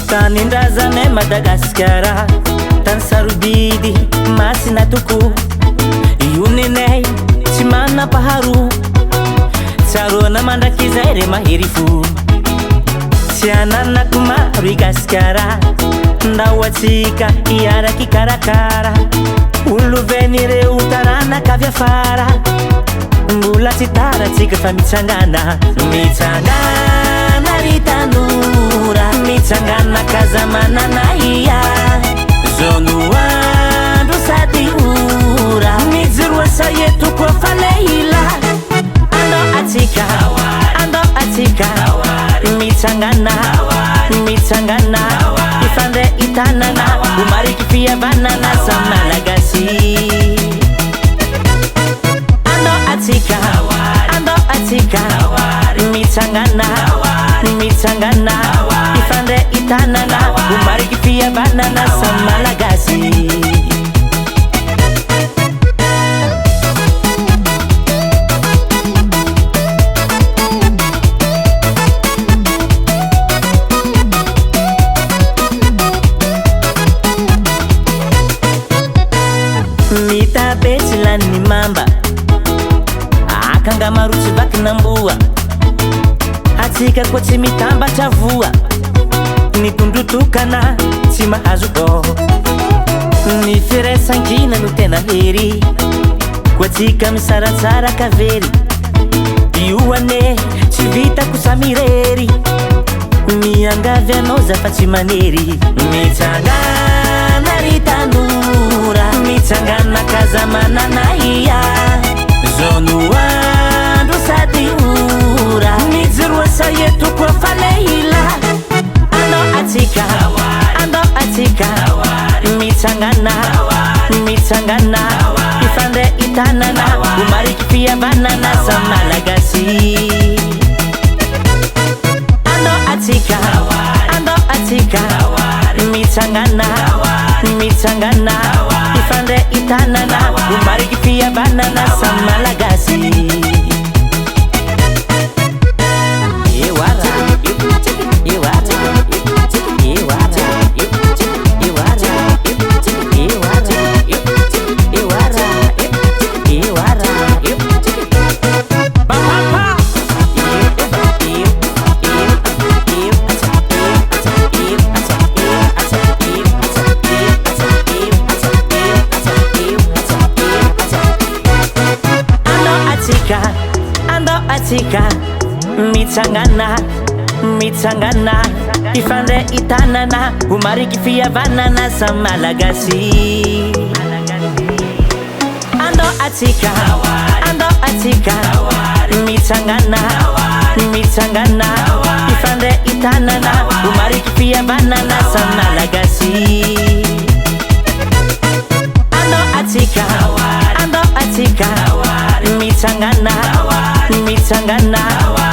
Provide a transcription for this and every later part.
Tanindrazanay Madagasikara, tany sarobidy masina tokoa. Io nenay tsy manam-paharoa, tsaroana mandrakizay re mahery fo. Tsy ananako maro i Gasikara, ndao antsika hiaraka hikarakara. Ho lovain'ireo taranaka avy afara, mbola tsy tara antsika fa mitsangana. Mitsangana ry tanora, mitsangana k'aza manana ia. Zao no andro sady ora, mijoroa sahy eto koa fa lehilahy. Andao antsika, andao antsika, mitsangana, mitsangana, hifandray hitanana, ho mariky fihavanana samy Malagasy. Andao antsika, andao antsika, mitsangana, mitsangana, hifandray hitanana, ho mariky fihavanana samy Malagasy. Mitabe tsy lanin'ny mamba, akanga maro tsy vakin'amboa. Atsika koa tsy mitambatra voa, ny tondro tokana tsy mahazo gô. Ny firaisankina no tena hery, koa tsika misaratsaraka very. Io anie tsy vitako samy irery, miangavy anao za fa tsy manery. Mitsangana ry tanora, mitsangana k'aza manana ia. Zao no andro sady ora, mijoroa sahy eto koa fa lehilahy. Andao antsika, andao antsika, mitsangana, mitsangana, hifandray hitanana, ho mariky fihavanana samy Malagasy. Andao antsika, andao antsika, mitsangana, mitsangana, hifandray hitanana, ho mariky fihavanana samy Malagasy. Andao antsika, andao antsika, mitsangana, mitsangana, hifandray hitanana, ho mariky fihavanana samy Malagasy. Andao antsika, andao antsika, mitsangana, mitsangana, hifandray hitanana, ho mariky fihavanana samy Malagasy. Andao antsika, andao antsika, mitsangana, mitsangana,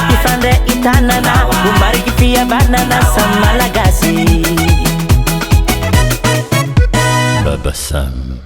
hifandray hitanana, ho mariky fihavanana samy Malagasy. Baba Sam.